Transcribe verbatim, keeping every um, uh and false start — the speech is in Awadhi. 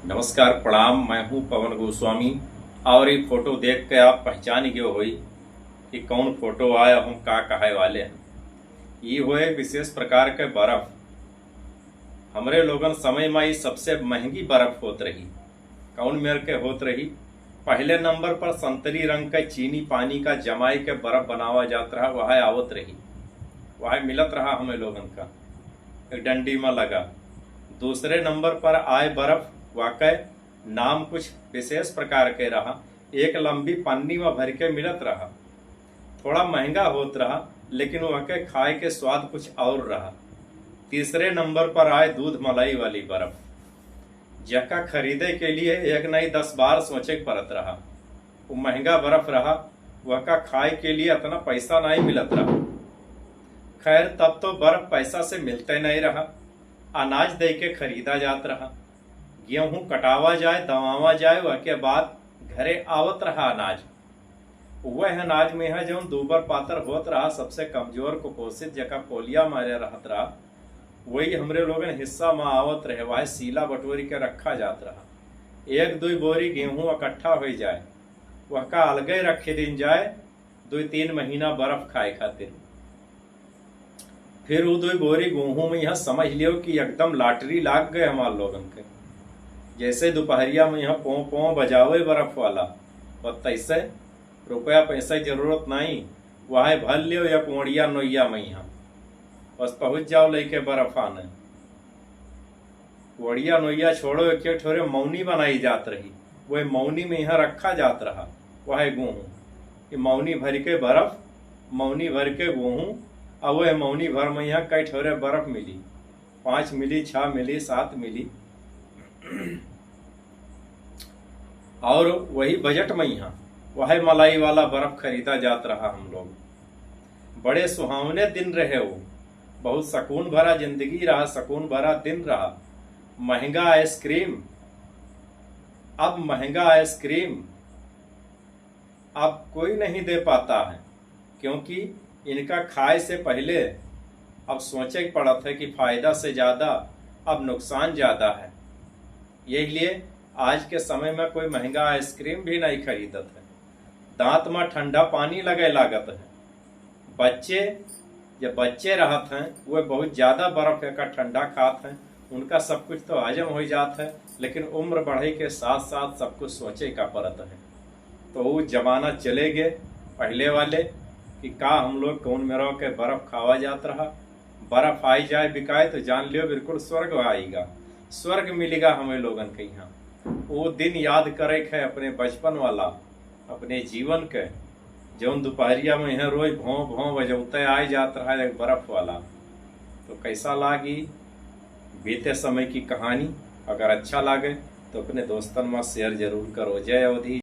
नमस्कार, प्रणाम, मैं हूँ पवन गोस्वामी। और ये फोटो देख के आप पहचान गए होई कि कौन फोटो आया, हम का कहे वाले हैं। ये होए विशेष प्रकार के बर्फ। हमरे लोगन समय में ये सबसे महंगी बर्फ होत रही। कौन मेर के होत रही? पहले नंबर पर संतरी रंग के चीनी पानी का जमाई के बर्फ बनावा जात रहा, वह आवत रही, वह मिलत रहा हमें लोगन का एक डंडी में लगा। दूसरे नंबर पर आए बर्फ, वाकई नाम कुछ विशेष प्रकार के रहा, एक लंबी पन्नी में भर के मिलत रहा। थोड़ा महंगा होत रहा, लेकिन वह के खाए के स्वाद कुछ और रहा। तीसरे नंबर पर आए दूध मलाई वाली बर्फ, जेका खरीदे के लिए एक नहीं दस बार सोचे के पड़त रहा। वो महंगा बर्फ रहा, वह का खाए के लिए इतना पैसा नहीं मिलत रहा। खैर, तब तो बर्फ पैसा से मिलते नहीं रहा, अनाज दे के खरीदा जात रहा। गेहूं कटावा जाए, दवावा जाए, वह के बाद घरे आवत रहा अनाज। वह अनाज में है जौन दूबर पातर होत रहा, सबसे कमजोर कुपोषित जेका पोलिया मारे रहत रहा, वही हमरे लोगन हिस्सा में आवत रहे, वह सीला बटोरी के रखा जात रहा। एक दुई बोरी गेहूं इकट्ठा हो जाए, वह का अलगे रखे दिन जाए, दुई तीन महीना बर्फ खाए खातिर। फिर वो दुई बोरी गेहूं में यहाँ समझ लियो कि एकदम लाटरी लाग गए हमार लोगन के। जैसे दोपहरिया में यहाँ पों पों बजावे बर्फ वाला, बस तैसे रुपया पैसा की जरूरत नहीं, वह भर लियो या कुंवड़िया नोइया में यहाँ, बस पहुँच जाओ लेके बर्फ आने। वड़िया नोइया छोड़ो, एक एक ठोरे मौनी बनाई जात रही, वह मौनी में यहाँ रखा जात रहा, वह गेहूँ। ये मौनी भर के बर्फ, मौनी भर के गेहूँ, और वह मौनी भर में यहाँ कई ठोरे बर्फ मिली, पाँच मिली, छः मिली, सात मिली। और वही बजट में यहाँ वह मलाई वाला बर्फ खरीदा जात रहा हम लोग। बड़े सुहावने दिन रहे वो, बहुत सुकून भरा जिंदगी रहा, सुकून भरा दिन रहा। महंगा आइसक्रीम, अब महंगा आइसक्रीम अब कोई नहीं दे पाता है, क्योंकि इनका खाए से पहले अब सोचे के पड़त है कि फायदा से ज़्यादा अब नुकसान ज़्यादा है। यही लिए आज के समय में कोई महंगा आइसक्रीम भी नहीं खरीदत है। दांत में ठंडा पानी लगे लागत है। बच्चे, जब बच्चे रहत हैं, वे बहुत ज़्यादा बर्फ का ठंडा खात हैं, उनका सब कुछ तो हजम हो जात है, लेकिन उम्र बढ़े के साथ साथ सब कुछ सोचे का पड़त है। तो वो जमाना चले गए पहले वाले कि का हम लोग कौन मेरवा के बर्फ खावा जात रहा। बर्फ आई जाए बिकाए तो जान लियो बिल्कुल स्वर्ग आएगा, स्वर्ग मिलेगा हमें लोगन के यहाँ। वो दिन याद करे के है अपने बचपन वाला, अपने जीवन के, जौन दोपहरिया में यहाँ रोज भौं भौं बजौते आए जात रहा एक बर्फ वाला। तो कैसा लागी बीते समय की कहानी? अगर अच्छा लागे तो अपने दोस्तन में शेयर जरूर करो। जय अवधी।